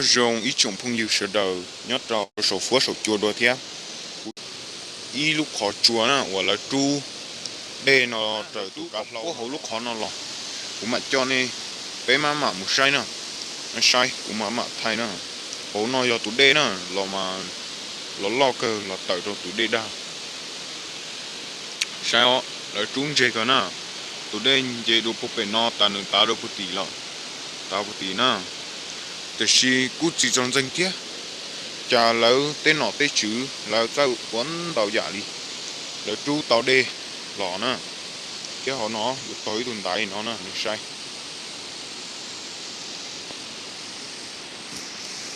Zoo ib tsoom phooj ywg sawv daws nyob rau saum fuab saum cua dua thiab. Ib lub qhov tsua na uas lawv rub dej no raws tus kav hlau hauv lub qhov no los, kuv mam coj nej, peb mam mam mus saib na. Saib kuv mam mam thaij na. Hauv no yog tus dej na, los mas los loj kawg los tawm rau tus dej daj. Saib os, lawv rub ntseg kawg na. Tus dej nce dua puag pem no tas nws tav dua puag tim lawm, tav puag tim na. Tiam sis kuj tsis txog ntxeeg thiab, cas lawv tej nom tej tswv lawv txawj ua ntau yam li. Lawv rub tau dej los na, thiab hauv no yuav taug ib tug ntaiv no na, nej saib.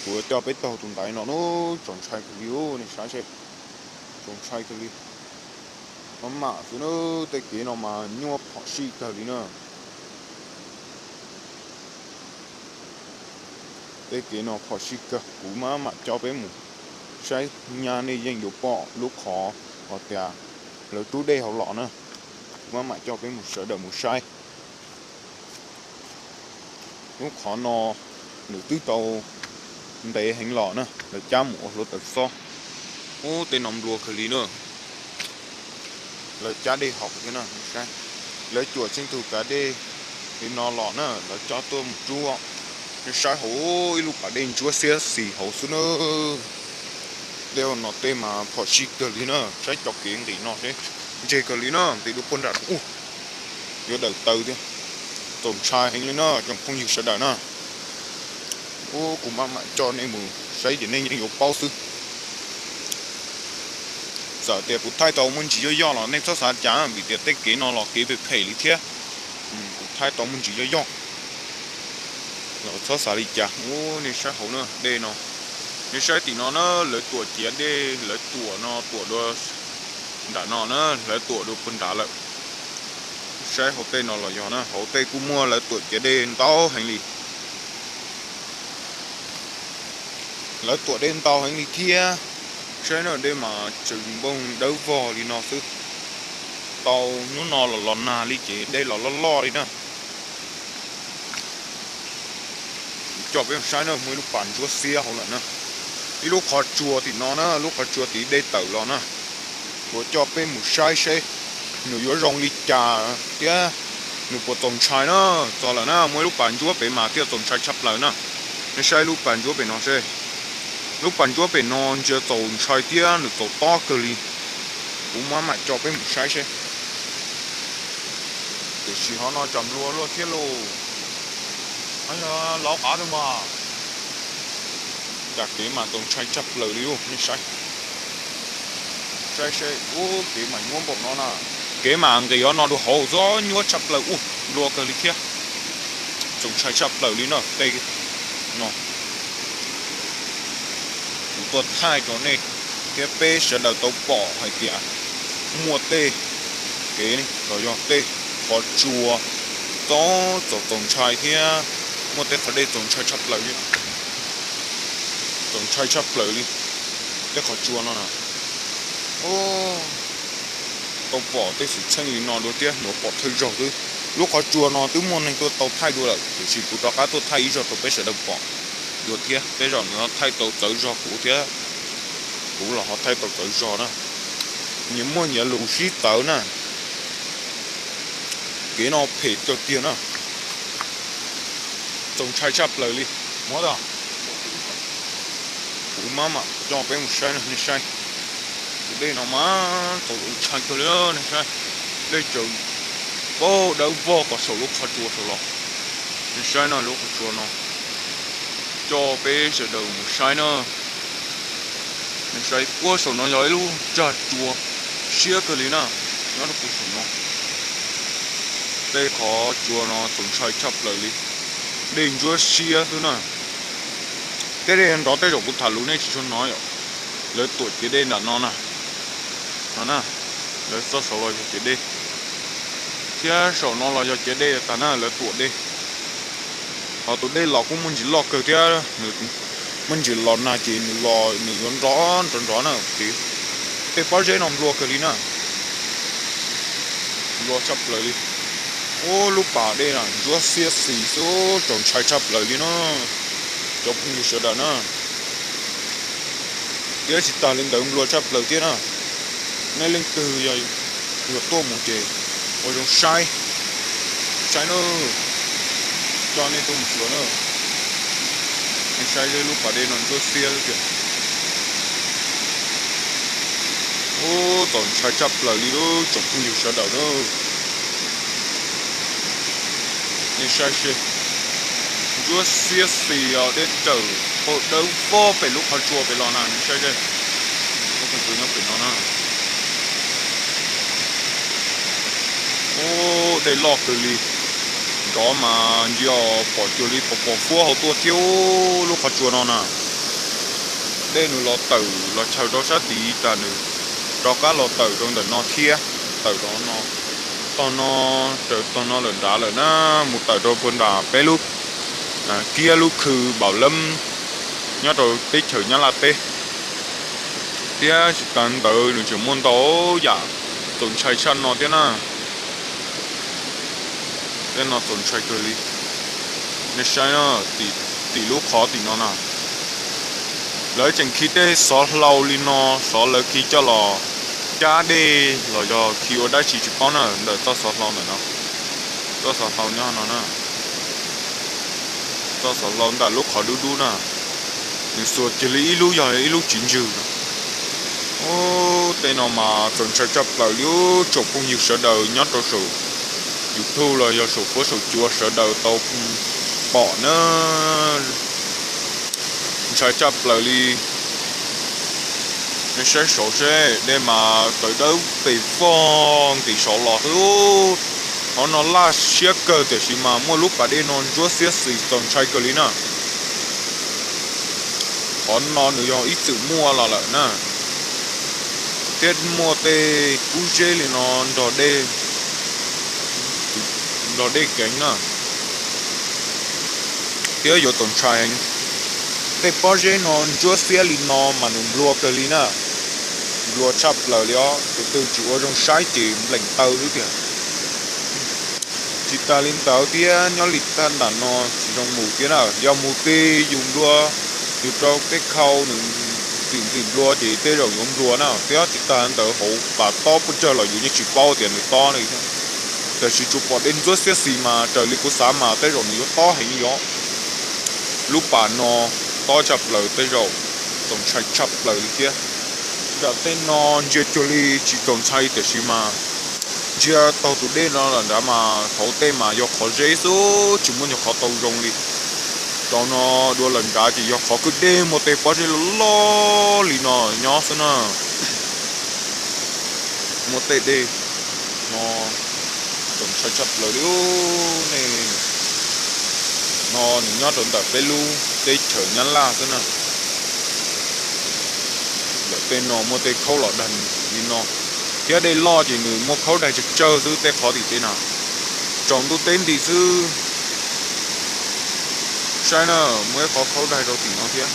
Kuv coj peb taug tus ntaiv no na, txaus ntshai kawg li, nej saib seb, txaus ntshai kawg li. Mam mam xwb na, tej kev no mas nyuaj phom sij kawg li na. Tej kev no phom sij kawg, kuv mam mam coj peb mus saib, nyaj nej yeej yuav pom lub qhov uas tias lawv rub dej hauv los na. Kuv mam mam coj peb mus sawv daws mus saib. Lub qhov no nws twb tau ntev heev los na, lawv cab mus ua hluav taws xob. Ub, tej no nplua kawg li na. Lawv cab dej haus thiab na, saib. Lawv cuam tsheej tus kav dej li no los na, lawv coj tuaj mus rub. Nej saib hauv, ib lub pas dej ntsuab xiab xis hauv xwb na. Tej no tej mas phom sij kawg li na, saib cov kev nqis no seb, ntseg kawg li na, nqis dua puag nram ub, yuav dawm taw thiab. Txaus ntshai heev li na tsoom phooj ywg sawv daws na. Ub, kuv mam mam coj nej mus saib ces nej yeej yuav paub xwb. Txawm tias kuv thaij tau muaj ntsis yoj yoj los nej txhob xav cas, vim tias tej kev no los kev phem phem li thiab. Kuv thaij tau muaj ntsis yoj yoj los txhob xav li cas. Ub, nej saib hauv na, dej no, nej saib tim no na, lawv tuam ciav dej, lawv tuam no tuam dua nram no na, lawv tuam dua puag nrad lawm. Saib hauv tej no los yog na, hauv tej kuj muaj lawv tuam ciav dej ntau heev li. Lawv tuam dej ntau heev li thiab. Saib no dej mas tseem nplooj dawb vog li no xwb. Tau hnub no los los nag li ces dej los loj loj li na. Kuv coj peb saib na, muaj ib lub pas ntsuab xiab hauv lawm na. Ib lub qhov tsua tim no na, lub qhov tsua tim dej tawm los na. Kuv coj peb mus saib seb nws yuav zoo li cas thiab nws puas txaus ntshai na. Txog lawm na, muaj ib lub pas ntsuab pem mas thiaj txaus ntshai tshaj plaws na. Nej saib lub pas ntsuab pem no seb. Lub pas ntsuab pem no ntsia txaus ntshai thiab nws txaus tob kawg li. Kuv mam mam coj peb mus saib seb. Tiam sis hov no tsam nplua luaj thiab lauj. Lav qav tau mas, cas kev mas txaus ntshai tshaj plaws li lauj, nej saib. Saib seb, ub, kev mas nyuab npaum no na. Kev mas nqis hov no rau hauv txob nyuab tshaj plaws, ub, nplua kawg li thiab. Txaus ntshai tshaj plaws li na tej no. Kuv tuaj thaij rau nej thiab peb sawv daws tau pom hais tias muaj tej kev los yog tej qhov tsua txaus txaus ntshai thiab muaj tej qhov dej txaus ntshai tshaj plaws li. Txaus ntshai tshaj plaws li tej qhov tsua no na. Tau pom tej xwm txheej li no dua thiab, yuav pom thawj zaug xwb. Lub qhov tsua no twb muaj neeg tuaj tau thaij dua lawm, tiam sis kuv rov qab tuaj thaij ib zaug rau peb sawv daws pom dua thiab. Tej zaum nws ho thaij tau txawv zog kuv thiab, kuv los ho thaij tau txawv zog na. Nyias muaj nyias lus sib txawv na. Kev no phem kawg tiag na. Txaus ntshai tshaj plaws li. Muab tau, kuv mam mam coj peb mus saib na, nej saib. Tus dej no mas txaus ntshai kawg li, nej saib. Dej tsaws paug dawb vog tom saum lub qhov tsua saud los. Nej saib no, lub qhov tsua no, coj peb sawv daws mus saib na. Nej saib puag saum no yog ib lub tsag tsua siab kawg li na, nyob rau puag saum no. Tej qhov tsua no txaus ntshai tshaj plaws li, dej ntsuab siab xwb na. Tej dej nrov tej zaum kuv tham lus nej tsis tshua hnov yom. Lawv tuam ciav dej nram no na, no na, lawv txoj saud los yog ciav dej, thiab saum no los yog ciav dej tag na, lawv tuam dej. Ho tus dej los kuj muaj ntsis loj kawg thiab, nws muaj ntsis los nag ces nws los nws yuav nrov nrov nrov na ces tej pob zeb no nplua kawg li na. Nplua tshaj plaws li. Ub, lub pas dej na ntsuab xiab xis xwb, txaus ntshai tshaj plaws li no. Cov phooj ywg sawv daws na, thiab tsis tas li ntawd nplua tshaj plaws thiab na. Nej leej twg yog yuav tuaj mus ces ua zoo saib, saib na, coj nej tuaj mus xyuas na. Nej saib lub pas dej no ntsuab xiab tiag. Ub, txaus ntshai tshaj plaws li lub tsoom phooj ywg sawv daws na. Nej saib seb, ntsuab xiab xis os, dej tawm pag dawb vog pem lub qhov tsua pem los na, nej saib seb. Lub qhov tsua nyob pem no na. Ub, dej loj kawg li. Nrov mas ntsia pom cuag li pos pos huab hauv tuaj thiab lub qhov tsua no na. Dej nws los tawm los chaws rau sab tid tas nws rov qab los tawm rau ntawm no thiab. Tawm rau no, tog no, raws tog no lawm nrad lawm na, mus tawm rau puag nram peb lub kiab lub khw Npaum Leeb nyob rau teb chaws Nyab Laj teb. Thiab tsis tas ntawd nws tseem muaj ntau yam txaus ntshai tshaj no thiab na. Tej no txaus ntshai kawg li. Nej saib, tim lub qhov tim no na, lawv tseem khi tej xov hlau li no, xov lawv khi coj los cab dej los yog khi ua dab tsi tsis paub na, ntawm txoj xov hlau ntawm no, txoj xov hlau nyob no na, txoj xov hlau ntawm lub qhov dub dub na, nws xuas kiag li ib lub yog ib lub txiv ntswg. Ub, tej no mas txaus ntshai tshaj plaws li ub, tsoom phooj ywg sawv daws nyob rau saum YouTube los yog saum fuab saum cua sawv daws tau pom na. Ntshai tshaj plaws li. Nej saib saud seb, dej mas tawm dawb pes vog ntim saud los xwb. Qhov no laj siab kawg tiam sis mas muaj lub pas dej no ntsuab xiab xis txaus ntshai kawg li na. Qhov no nws yog ib txwm muaj los lawm na, thiab muaj tej kub zeb li no nrog dej, nrog dej keev na, thiab yuav txaus ntshai heev. Tej pob zeb no ntsuab xiab li no mas nws nplua kawg li na, nplua tshaj plaws li os. Tus twg tsis ua zoo saib ces npleem taw xwb tiag. Tsis tas li ntawd thiab nyob li thaj nram no tsis zoo mus thiab na, yog mus tej yus nplua, yus rau tej khau nws ntxim ntxim nplua ces tej zaum yuav nplua na, thiab tsis tas ntawd hauv pas tob pes tsawg los yus yeej tsis paub tias nws tob ne. Tiam sis tsuas pom dej ntsuab xiab xis mas raws li kuv xav mas tej zaum nws yuav tob heev li os. Lub pas no tob tshaj plaws tej zaum, txaus ntshai tshaj plaws li thiab. Nram tej no ntsia cuag li tsis txaus ntshai tiam sis mas ntsia taug tus dej no lawm nrad mas hauv tej mas yog qhov zeb xwb tsis muaj nyuag qhov tau zoo li. Rau no dua lawm nrad ces yog qhov kwj deb muaj tej pob zeb loj loj li no nyob xwb na. Muaj tej dej no txaus ntshai tshaj plaws li. Nej, no nws nyob rau ntawm peb lub teb chaws Nyab Laj xwb na. Ntawm tej no muaj tej khaub los daig li no, thiab dej loj ces nws muaj khaub daig tsawg tsawg xwb tej qhov tim tej no, tsaus ntuj teb nti xwb. Saib na, muaj ib qhov khaub daig rau tim no thiab.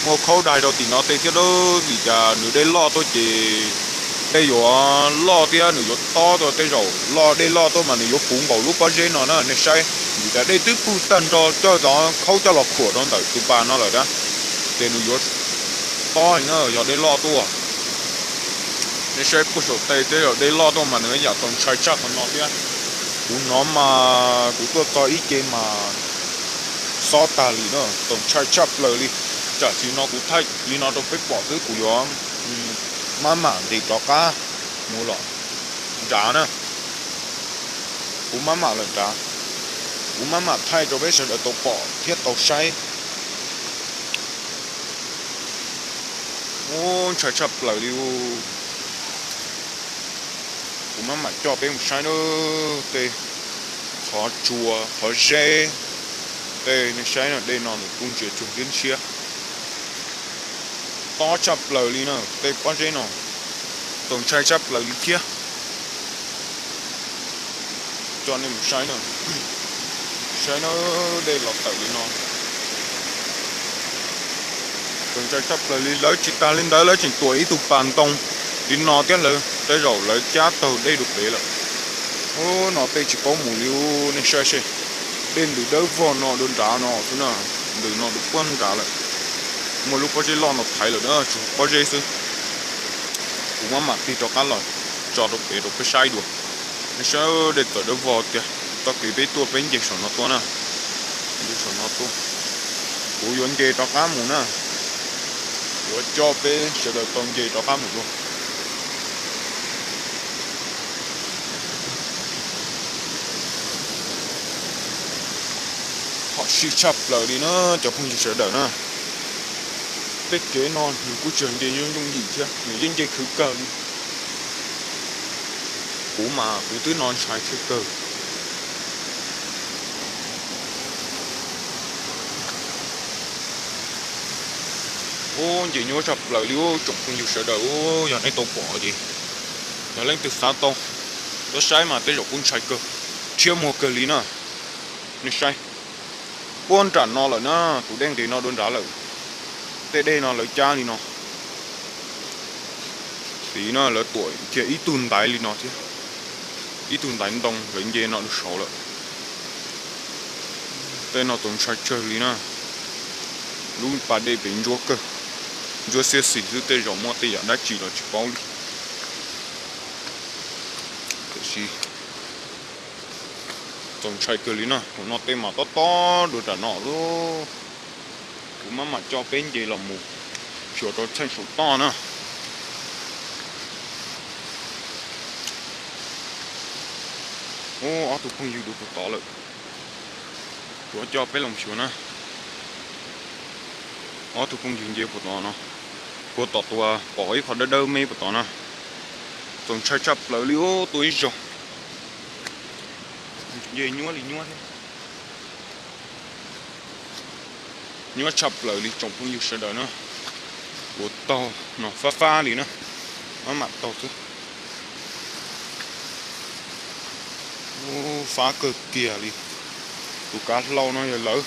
Muaj khaub daig rau tim no tej thiab lawm, vim cas nws dej loj tuaj ces tej yuav loj thiab nws yuav tob tuaj, tej zaum loj, dej loj tuaj mas nws yuav puv nkaus lub pob zeb no na. Nej saib, vim tias dej twb pwj tag nrho, coj tov khaub coj los khuam rau ntawm tus pas no lawm na, ces nws yuav tob heev na yog dej loj tuaj. Nej saib puag saum tej, tej zaum dej loj tuaj mas nws yam txaus ntshai tshaj qhov no thiab. Kuv hnov mas kuv tuaj txog ib ce mas xob tag li na, txaus ntshai tshaj plaws li. Tsam sim no kuv thaij li no rau peb pom xwb, kuv yuav maj mam nqis rov qab mus lawm nrad na. Kuv maj mam lawm nrad, kuv maj mam thaij rau peb sawv daws tau pom thiab tau saib. Ub, ntshai tshaj plaws li. Kuv maj mam coj peb mus saib na, tej qhov tsua qhov zeb, tej nej saib no, dej no nws kuj ntsia cuag ntshiab ntshiab. Tob tshaj plaws li na, tej pob zeb no txaus ntshai tshaj plaws li thiab. Coj nej mus saib na, saib na, dej los tawm li no. Txaus ntshai tshaj plaws li, lawv tsis tas li ntawd lawv tseem tuam ib tug pas ntoo li no thiab, lawv tej zaum lawv cab taug dej rau pem lawm. Ub, no tej tsis paub mus li ub, nej saib seb. Dej ntws dawb vog no dua nrad no xwb na, ntws no dua puag nrad lawm. Muaj lub pob zeb loj no thaiv lawm na, tsuas pob zeb xwb. Kuv maj mam tig rov qab los tso rau pem rau peb saib dua. Nej saib dej txawm dawb vog tiag, txoj kev peb tuaj peb nce saum no tuaj na. Nce saum no tuaj. Kuv yuav nce rov qab mus na. Yuav coj peb sawv daws tau nce rov qab mus dua. Hom sij tshaj plaws li na cov phooj ywg sawv daws na. Tej kev no nws kuj tseem nce yooj yooj yim thiab, nws yeej nce khwv kawg li. Kuv mas kuv twb no ntshai thiab kawg. Ub, nce nyuaj tshaj plaws li ub tsoom phooj ywg sawv daws ub, yog nej tau pom ces yog leej twg xav tau tuaj saib mas tej zaum kuj ntshai kawg, rhiab muag kawg li na. Nej saib, puag nram no lawm na, tus dej nqis no dua nrad lawm. Tej dej no lawv cab li no. Tid no lawv tuam kiag ib tug ntaiv li no thiab, ib tug ntaiv ntoo lawv nce no rau saud lawm. Tej no txaus ntshai tsawg li na. Lub pas dej pem ntsuab kawg, ntsuab xiab xis xwb, tej zaum muaj tej yam dab tsi los tsis paub li. Tiam sis txaus ntshai kawg li na, hauv no tej mas tob tob dua nram no lawm. Kuv maj mam coj peb nce los mus xyuas rau txheej saum toj na. Ub, ob tug phooj ywg dua puag tod lawm. Kuv coj peb los xyuas na. Ob tug phooj ywg nce puag tod no, puag tom tus pom ib qho dawb dawb me puag tod na. Txaus ntshai tshaj plaws li ub, tuaj ib zaug nce nyuaj li nyuaj thiab. Nyuaj tshaj plaws li tsoom phooj ywg sawv daws na. Kuv taug no fab fab li na, maj mam taug xwb. Ub, fab kawg kiag li. Tus kav hlau no yog lawv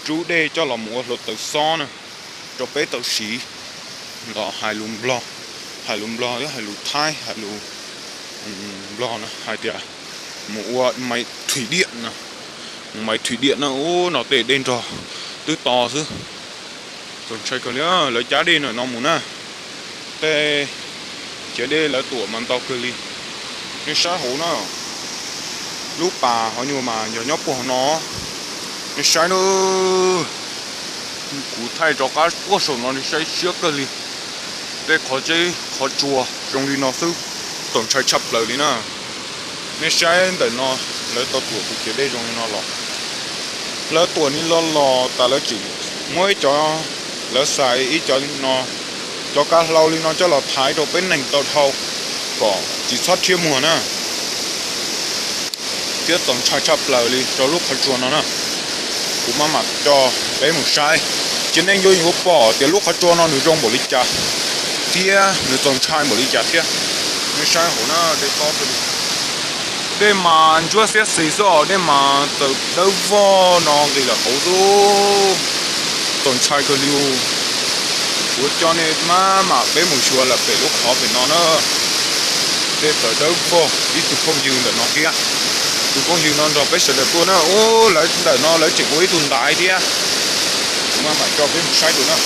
rub dej coj los mus ua hluav taws xob na, rau peb tau siv. Los hais lus Nplog, hais lus Nplog, hais lus Thaib, hais lus Nplog na hais tias mus ua maiv thim diam no, mus maiv thim diam na. Ub, no tej dej nrog twb to xwb. Txaus ntshai kawg li, lawv cab dej ntawm no mus na. Tej ciav dej lawv tuam mas ntau kawg li. Nej saib hauv na, lub pas hauv nyuag mas yog nyob puag hauv no. Nej saib na, kuv thaij rov qab puag saum no nej saib siab kawg li. Tej qhov tseb qhov tsua zoo li no xwb, txaus ntshai tshaj plaws li na. Nej saib ntawm no, lawv tau tuam tus ciav dej zoo li no los, lawv tuam li los los tas lawv tseem muab ib co, lawv xaiv ib co no, cov kav hlau li no coj los thaiv rau peb neeg tau dhau kom tsis txhob rhiab muag na. Thiab txaus ntshai tshaj plaws li rau lub qhov tsua no na. Kuv maj mam coj peb mus saib, cia nej yuav yuav pom tias lub qhov tsua no nws zoo npaum li cas thiab nws txaus ntshai npaum li cas thiab. Nej saib hauv na, dej tob kawg li. Dej mas ntsuab xiab xis xwb os, dej mas txawm dawb vog no nqis lawm hauv xwb. Txaus ntshai kawg li. Kuv coj nej maj mam peb mus xyuas lawm pem lub qhov pem no na. Dej txawm dawb vog, ib tug phooj ywg ntawm no thiab. Tus phooj ywg no nrog peb sawv daws tuaj na. Ub, lawv ntawm no lawv tseem ua ib tug ntaiv thiab. Kuv maj mam coj peb mus saib dua na.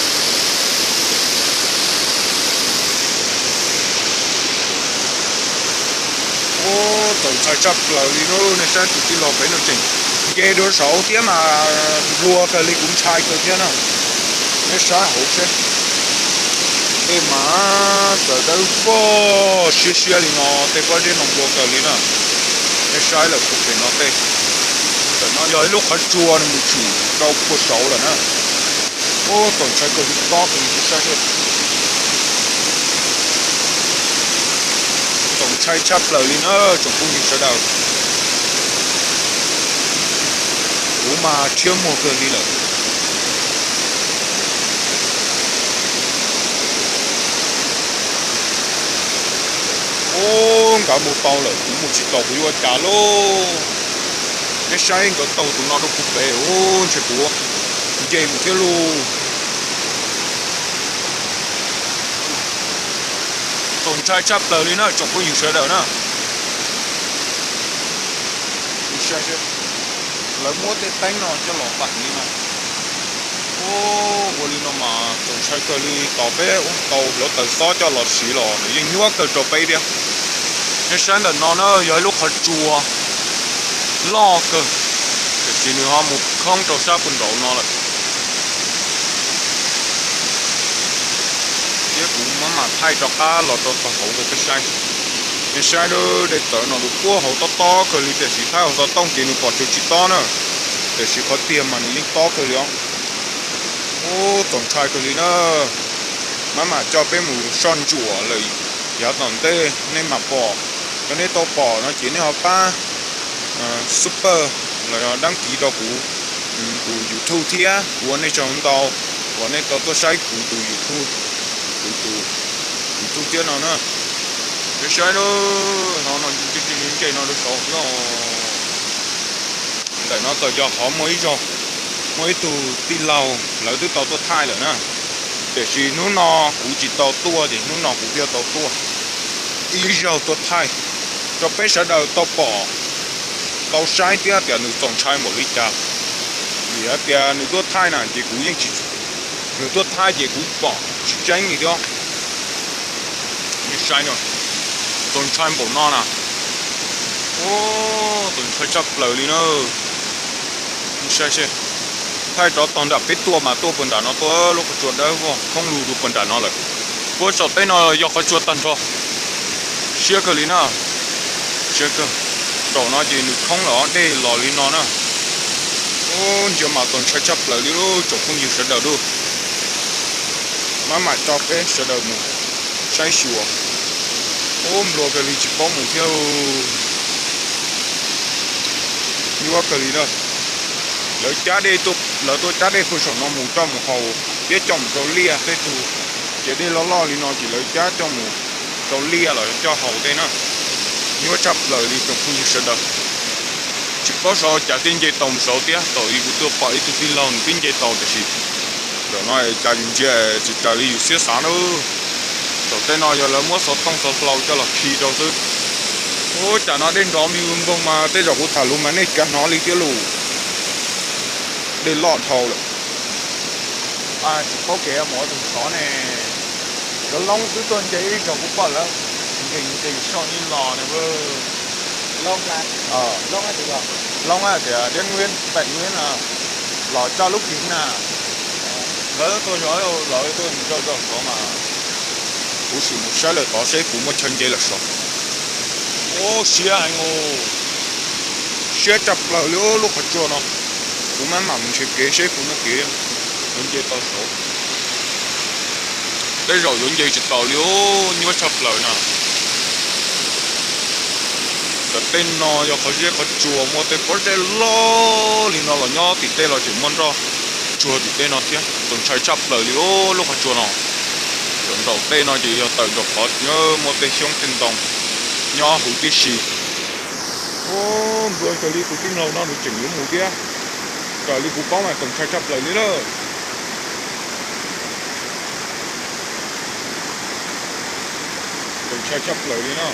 Ub, txaus ntshai tshaj plaws li na, nej saib tus tij laug pem no tseem nce dua saud thiab mas nplua kawg li, kuv ntshai kawg thiab na. Nej saib hauv seb, dej mas txawm dawb vog siab siab li no, tej pob zeb no nplua kawg li na. Nej saib lawm pem no tej, ntawm no yog ib lub qhov tsua nws mus tshwm rau puag saud lawm na. Ub, txaus ntshai kawg li, tob kawg li, saib seb. Txaus ntshai tshaj plaws li na tsoom phooj ywg sawv daws. Kuv mas rhiab muag kawg li lawm. Ub, nkawd mus tau lawm, kuv mus tsis tau, kuv yuav ua cas lauj? Nej saib nkawd taug tus no rau puag pem, ub, ntshe kuv nce mus thiab lauj. Txaus ntshai tshaj plaws li na tsoom phooj ywg sawv daws na. Saib seb, Lawv muab tej teeb no coj los teem li no. Ua li no mas txaus ntshai kawg li, tos peb ua tau hluav taws xob coj los siv los nws yeej nyuaj kawg rau peb thiab. Nej saib ntawm no na yog ib lub qhov tsua loj kawg, tiam sis nws ho mus khoob rau sab puag nraud no lawm. Thiab kuv mam mam thaij rov qab los rau tog hauv rau peb saib. Nej saib, dej txawv no kuj puag hauv tob tob kawg li, tiam sis thaij hauv xov tooj ces nws pom tsuas tsis tob na, tiam sis qhov tiag mas nws yeej tob kawg li os. Ub, txaus ntshai kawg li na. Mam mam coj peb mus soj ntsuam lawm, yav tom ntej nej mam pom. Yog nej tau pom no ces nej ho pab super los yog dab kiv rau kuv tus YouTube thiab, kuv ua nej tsaug ntau uas nej tau tuaj saib kuv tus YouTube, kuv tus YouTube thiab no na. Peb saib no, no ntse no rau saud no. Ntawm no txawm yog qhov muaj ib zaug, muaj ib tug tij laug lawv twb tau tuaj thaij lawm na, tiam sis hnub no kuv tsis tau tuaj ces hnub no kuv thiaj tau tuaj ib zaug tuaj thaij rau peb sawv daws tau pom, tau saib thiab tias nws txaus ntshai npaum li cas. Vim hais tias nws tuaj thaij na ces kuv yeej tsis, nws tuaj thaij ces kuv pom tsis tseeb li thiab. Nej saib no, txaus ntshai npaum no na. Ub, txaus ntshai tshaj plaws li na. Nej saib seb, thaij rov tog nram peb tuaj mas tuaj puag nram no, tuaj lub qhov tsua dawb vog khoob lug rau puag nram no lawm. Puag saum teb no yog qhov tsua tag nrho. Siab kawg li na, siab kawg. Nraum no ces nws khoob los dej los li no na. Ub, ntsia mas txaus ntshai tshaj plaws li lauj tsoom phooj ywg sawv daws lauj. Mam mam coj peb sawv daws mus saib xyuas. Ub, nplua kawg li tsis paub mus thiab. Nyuaj kawg li na. Lawv cab dej, lawv tuaj cab dej puag saum no mus coj mus haus thiab coj mus rau liaj tej tug. Ces dej loj loj li no ces lawv cab coj mus rau liaj los coj haus tej na. Nyuaj tshaj plaws li tsoom phooj ywg sawv daws. Tsis paub xyov cas thiaj nce tau mus saud thiab, thaum ub kuv tuaj pom ib tug tij laug nws twb nce tau tiam sis zaum no cas yus ntsia tsis raws li yus siab xav na. Saum tej no yog lawv muab xov tooj xov hlau coj los khi rau xwb. Ub, cas no dej nrov npig npoog mas tej zaum kuv tham lus mas nej kav hnov li thiab lauj. Dej loj dhau lawm. Tsis paub kev mus ua tus xov ne. Cov loob twb tuaj nce ib zaug kuv pom lawv nkees nkees soj ib los na. Loob tias Diab Ib, Pem Ib na, los coj lub kis na. Lawv tuaj zov, lawv tuaj mus zov zov xov mas kuv sim mus saib lawm tod seb puas muaj chaw nce lawm saud. Ub, siab heev, siab tshaj plaws li lub qhov tsua no. Kuv mam mam mus nrhiav kev seb puas muaj kev yuav nce tau saud. Tej zaum yuav nce tsis taus li, nyuaj tshaj plaws na. Tam tej no yog qhov zeb qhov tsua muaj tej pob zeb loj li no los nyob tim tej los tseem muaj nroj tsuag tim tej no thiab. Txaus ntshai tshaj plaws li lub qhov tsua no. Saum nraum tej no ces yog tawm nraum qhov muaj tej xyoob tej ntoo nyob huv tib si. Ub, nplua kawg li, tus tij laug no nws tseem yuav mus thiab. Raws li kuv paub mas txaus ntshai tshaj plaws li lawm. Txaus ntshai tshaj plaws li no.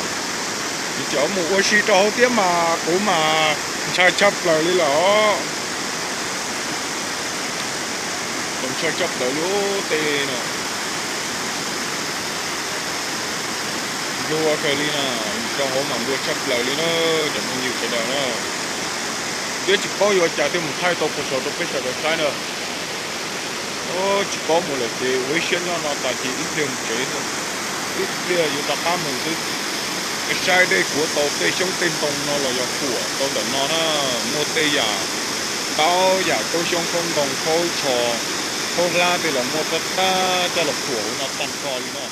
Nws cov mus ua si rau hauv thiab mas kuv mas ntshai tshaj plaws li lawm os. Txaus ntshai tshaj plaws li tej no. Nplua kawg li na, rau hauv mas nplua tshaj plaws li na, cov phooj ywg sawv daws na. Thiab tsis paub yuav ua cas thiaj mus thaij tau puag saud rau peb sawv daws saib na. Tsis paub mus lawm ces ua ib siab nyob no tas ces ib pliag mus tsev xwb, ib pliag yuav rov qab mus xwb. Saib dej kuav tau tej xyoob tej ntoo no los yog phuam tau ntawm no na, muaj tej yam ntau yam khaub xyoob khaub ntoo khaub tsho khaub hlab tej los muaj tag tag coj los phuam hauv no tag nrho li no.